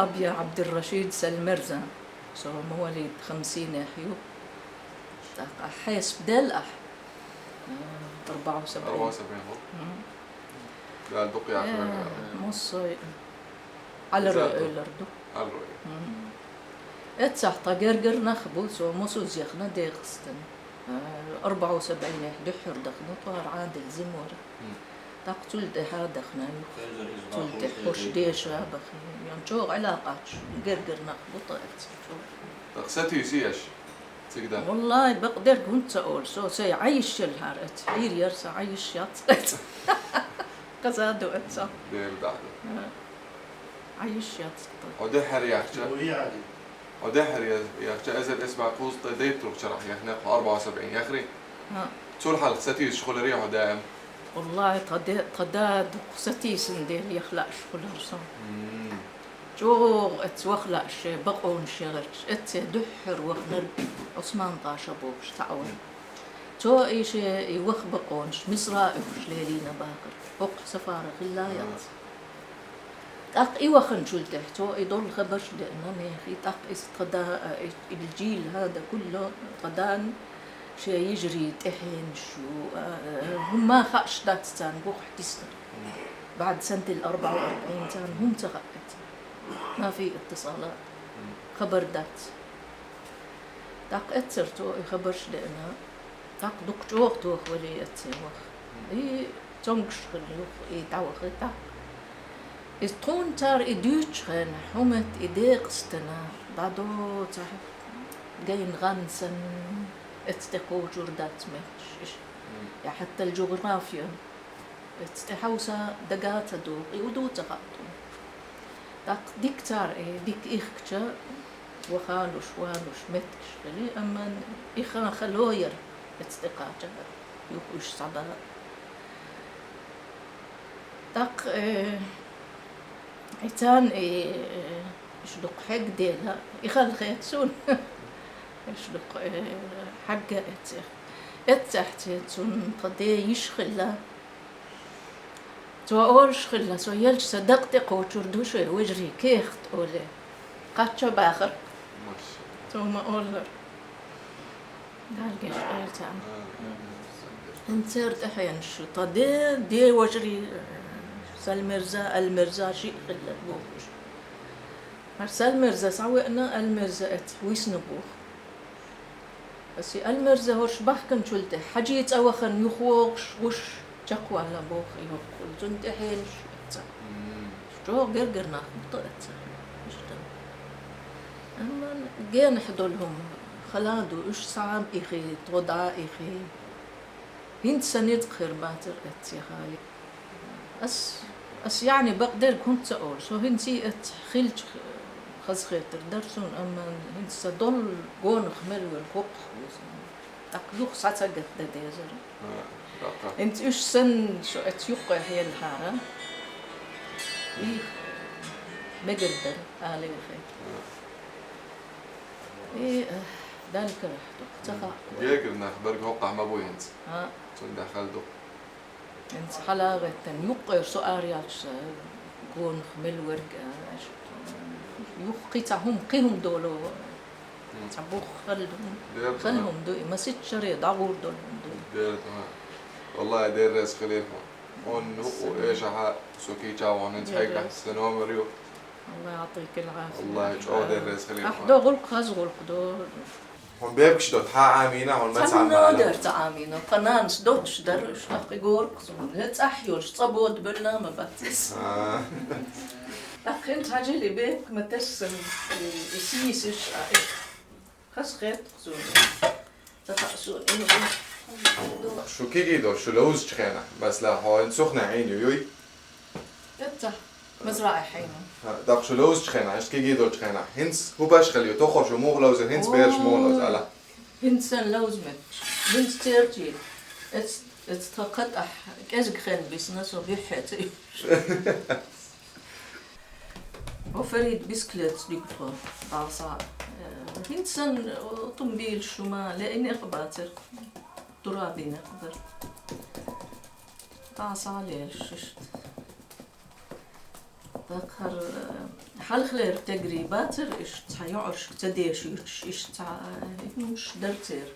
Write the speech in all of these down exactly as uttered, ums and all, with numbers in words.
أبيا عبد الرشيد سلمرزا. سو مواليد خمسين يحيو. تاق أحيس بدل أح. آه، أربعة وسبعين. أربعة وسبعين هو؟ مم. لا، الدق يا أخي. آه، مصي. على الرؤي، الأردو. على الرؤي. مم. اتساح طا قرقر نخبو، سو موسو زيخنا ديغستن. آه، أربعة وسبعين يحدحر دخنا طوار عادل زمورة. مم. تاق تلتح هذا خنايو. تلتح حوش ديشة بخي. يعني شو علاقات شو؟ قرقر نخبط. تاق ستي سيش. تقدر. والله بقدر كنت أقول سو سي عايش الهار. اتحير يرسى عايش يات. قزادو اتسا. دير دعوة. عايش يات. ودحر يا أخي. ودحر يا، يا أخي، أزل اسمع قوز ديت روح شرح يا أخي، نقل أربعة وسبعين يا أخي. ها. شو الحال؟ ستيس شغل ريحه دائم. والله تدا-، تداد ستيس ندير يخلع شغل رسم. مم. جو اتس وخلع شي بقون شغلش. اتس دحر وخنر عثمان طاشا بوش تعاون. تو إيش يوخ بقونش مصر إيش ليلينا باقر. بق سفارة خلايات. آه. تاق إيوخن شلتح تو إدول خبرش لأن ميخي تاق إستقدا، آه، الجيل هذا كله قدان شي يجري تحين شو، آه، هم ما خاش دات تان بوخ حديثنا. بعد سنة الأربعة وأربعين تان هم تغقت. ما في اتصالات. خبر دات. تاق اتسر تو إخبرش لأن تاق دكتور توخ ولي اتسر وخ. إي تونكش خليوخ إي تعوخ إي تاق. إستون تار إدوتش خان حمت إديق استنا بعدو تاح جاين غانسن اتستقو جوردات متش. يا حتى الجغرافيا. اتستحوسا دقات دوق إودو تغطو. تاق ديك تار إي ديك إخكتشا وخالوش والوش متكش خلي أما إخا خلوير اتستقاجا يوخوش صبا. تاق، آه، عيتان، آه، شدق حق ديلا، يخل خيتسون. شدق، آه، حق اتسخ. اتسحتسون قدي يشخلا. تو أول شخلا، سو يلش صدقت قوتشور دوشي وجري كيخت أولي. قاتشو باخر. تو ما أولر. دالقش أيتا. انتر تحين شو تدي دي وجري، آه، سلمرزا، المرزا، شي خلة بوخش. هر سلمرزا سوينا المرزا ات ويس نبوخ. بس المرزا هوش بحكن شلته. حجيت أوخن يخوغش وش تقوى لبوخ يوخ. كل زنت حين شو اتسا. شو قرقر ناخد اتسا. أما جين حدولهم خلادو إيش صعب إخي، توضع إخي. هند سند خير باتر اتسيخاي. أس، أس يعني بقدر كنت أقول. سو هند سي ات خلج خز خيتر درسون أما هند سدول جون خمل والكوك. تقلوخ ساتا قد ديزر. انت إيش سن شو اتيوق هي الهارة. إيه. مقدر. آلي خير. إيه، آه، ذلك رحت. تخا. جاكر ناخ برق هوقع ما بوي انت. ها. تون دخل دو. انت حلاغة تن يقر سو آريال ش-، كون خمل ورق، آه، ش-، يوخ قيتا هم، قيهم دولو. تعبوخ خلهم. خلهم دو، ما ست شري دعور دولهم دو. والله دير رئيس خليفة. هون وإيش ها سوكي تشاوان انت هيك أحسن عمر يو. الله يعطيك العافية. الله يجعل الرزق لك. أح دو غلق خز غلق دو. هون بيبكش دو تحا عامينا، هون ما تسعى سمنا معنا. دار تعامينا، قنانس دوتش در، شقق غورق زون. هت أحيوش، صبوت بلنا ما باتس. آه. أخي انت حاجة لي بيبك ما تسم، إسيسش، آه. خس خير زون. تفقسون، إنه شو كي جيدو، شو لوز تخينا؟ بس لا، هو انت سخنة عيني، يوي. اتسا، مزرعة حينو. ها، داك شو لوز تخينا، عشت كي جيدو تخينا. هنس، هو باش خليو، تخو شو مو لوز، هنس بيرش مو لوز، أوه. ألا. هنسن لوز مت. هنس تيرتي. اتس، اتس تقطع. كيز خير بيسنا سو بيحيتي. وفريد بسكليت ديكتور. باصا. آه، هنسن طومبيل شوما، لأني قباتر. ترابي نقدر. باصا ليل ششت. ТӀаккха хӀара, э, хьалхалера тӀегӀри бацар, иштта цхьа йоӀаршка ца дешуьйтуш, иштта цхьа, э, хӀумаш дар церан.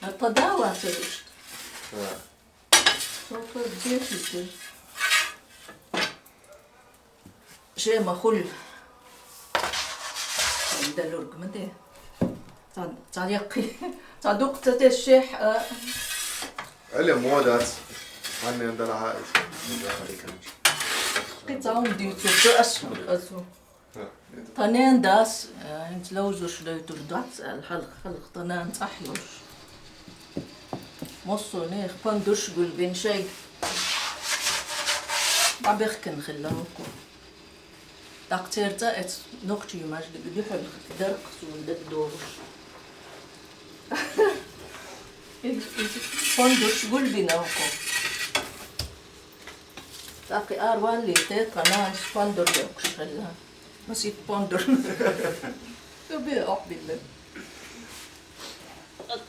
ХӀара тха да вацар иштта. Ха. Цо тхоьга дешуьйтира. Шен ма хуьлу. Шен далург ма де. Цхьа, цхьа яккхий, цхьа дукха ца тесшехь, а. Ӏилма мо дац. Хьаннен дала хьаиз. Кхин цхьа хӀума дуьйцур ду ас, ас. Тха ненан дас, а, хӀинца ловзуш дойтур дац аьлла, хьалха, хьалха тха нана цӀахь йолуш. Массо а нехан пандуш гулбина шайга. ДӀабехкина хилла хӀокхо. ТӀаккха церан цӀа эцу нохчий маждиг дуьхьал даркха суна дага догӀуш. Иза, иза пандуш гулбина хӀокхо. ТӀаккха и ара валлийта тхан нанас пандур доккхуш хилла. Масийтта пандур. Шу бе охьабилла.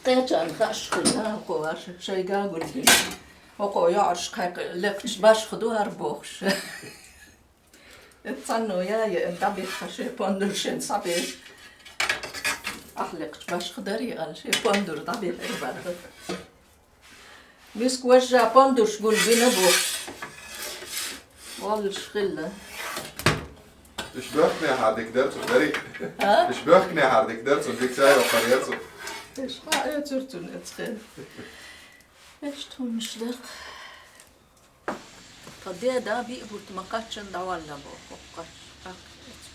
Кхечарна хууш хилла, хӀокхо ваша шайга гулбина. ХӀокхо йоӀарш кхайкха лекхачу башха ду хӀара бохуш. Цхьанна я, я, дӀабихха шен пандур шен схьабе. Ахь лекхачу башха дарий аьлла, шен пандур дӀабихха бара. Миска важа пандуш гулбина бу. Воллуш хилла. Уьш бехкнехьара дика дара цу дарий. А? Уьш бехкнехьара дика дара цу, дика ца йоккхур яра цу. Уьш хьан оьцура цунна эцхен. Иштта хӀумаш дара. Тхан деда биъ бутт ма кхаччан дӀавалла боху кхач.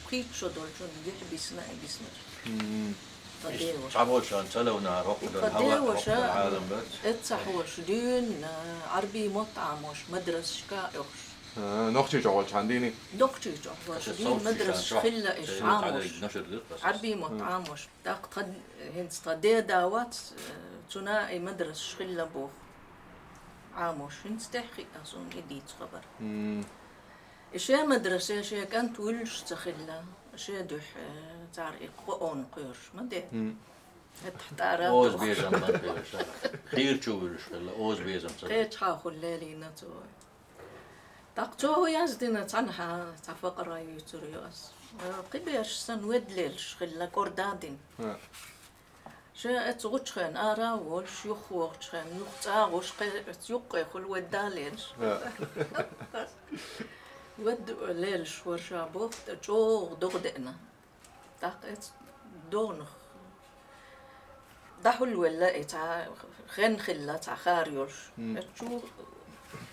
Кхийчо долчун гихь бисна и бисна. Мм. Тхан Иштта дева. Цхьаболчарна ца левнара хӀокху И дан тхан хьала, деваша хӀокху дан Ӏалам бац. Эццахь волуш дуьйна, Ӏарбий мотт Ӏамош мадрасашка а оьхуш. А, Нохчийчохь волчхьан дийни? Нохчийчохь волуш Аша дуьйна совцийшан мадрасаш чохь хилла иш церан Ӏамош. Цхьаьллиг ношар дира ас. Ӏарбий мотт Мм. Ӏамош. ТӀаккха тхан, хӀинца тхан деда вац, э, цуна и мадрасаш хилла боху. Ӏамош, хӀинца тӀехь хиъна суна и дийца хабар. Мм. И шен мадраса, шен кӀант вуьллуш ца хилла, шен дуьхьа, э, цара и Къуръан кхоьруш ма де. Мм. ХӀетахь тӀара Оза тоху. Безам ма кхоьруш, а. Хийра чу вуьллуш хилла, оза безам ца Кхечахьа хуьлу лелийна цо. ТӀаккха цо хӀун яздина цхьанхьа, цхьа факъара юьйцур ю ас. Э, кхиберш санна ведда лелаш хилла, кӀордадина. А. Ша эцу гӀучхен ара а волуш, юххвохучхен, юха цӀа а гӀуш, кхе-, эцу юккъехула ведда а лелаш. А. Ведда лелаш вара ша боху, тӀе чӀогӀа догӀа деана. ТӀаккха эцу догӀанах дӀахьулвелла и цхьа хен хилла, цхьа хар йолуш. Мм. Эцу чу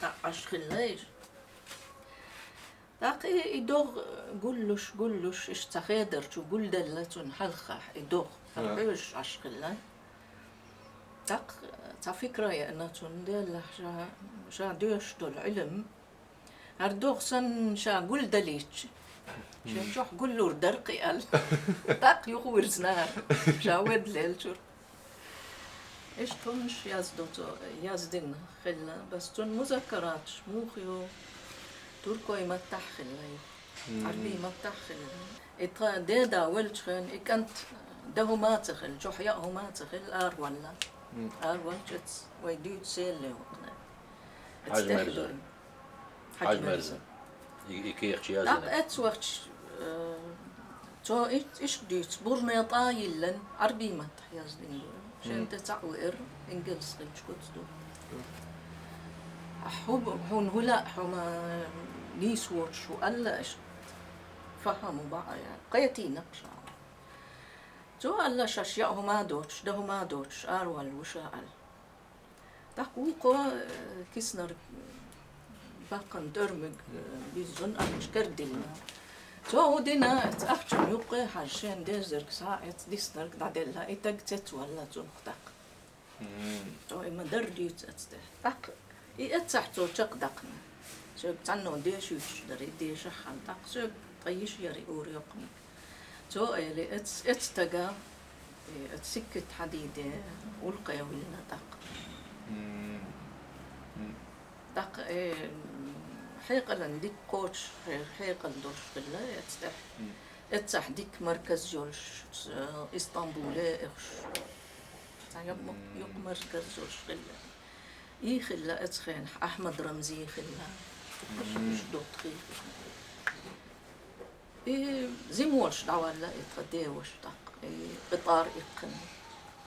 дӀа Ӏаш хилла иза. ТӀаккха и, и догӀа гуллуш, гуллуш, иштта цхьа хедар чу гулделла цунна хьалхахь и догӀа. ХӀара А. хьоьжуш Ӏаш хилла. ТӀаккха цхьа фикра еана цунна, деллахь ша, ша доьшуш долу Ӏилм. ХӀара догӀа санна ша гулдалийча, шен Мгм. чохь гуллур дара кхин аьлла. ТӀаккха юхавирзина хӀара, ша ведда лелчуьра. Иштта хӀуманаш яздо цо, яздина хилла. Бас цунна музаккараташ муха ю, туркой маттахь хилла ю, Мгм. Ӏарбий маттахь хилла. И тхан деда веллачу хенахь, и кӀант дан хӀума а ца хилла, чохь яа хӀума а ца хилла, аравалла. Мгм. Аравалча эцу вай дуьйцу селле вакхна. Эцу Хьажмарза. тӀехь ду. Хьажмарза. Хьажмарза. И, и кехат яздина. ТӀаккха эцу вахча, э, цо и-, иштта дуьйцу, бурне тӀа а йиллина, Ӏарбий маттахь яздина ду. Шен Мгм. тӀе цхьаъ веара, ингалс хилча куц ду. Ахь хӀу-, хьуна хӀу лаьа, хьо ма нийса воцуш ву аьлла, аша фахьам баӀа яьлла. Кхетийна-кх ша. Цо аьлла, шаьш яа хӀума а доцуш, дан хӀума а доцуш, аравалла ву ша аьлла. ТӀаккха вукхо, э, киснарг, э, баккхана тӀоьрмиг, э, биззина ахча кара диллина. Цо хӀун дина, ахчана юккъе а хьажа, шен дезарг схьа а эцна, диснарг дӀаделла, и таг цецвалла цунах тӀаккха. Мгм. Цо и ма-дарра дуьйцу эцу тӀе. ТӀаккха и эццахь цо чекхдаккхина. Соьга цхьанна дешуьйтуш дара, и дешахь хьан тӀаккха соьга ткъа йиш яра и ур йоккханиг. Цо элира, эц-, эцу стага, и эцу сиккат хьадийде, гӀуллакхе виллина тӀаккха. Мм. Мм. ТӀаккха, э, хьекъалан дика кхочуш, хье-, хьекъал долуш хилла эцу тӀехь. Мм. Эццахь дика марказ йолуш, э, Истамбуле а оьхуш. Цхьа юкъ-, Мм. юкъ марказ йолуш хилла. И хилла эцу хенахь, Ахьмад Рамзи хилла. Иш, иш дутхий. И зимуаш дӀавалла и тха деваш тӀаккха, и къитӀар иккхина.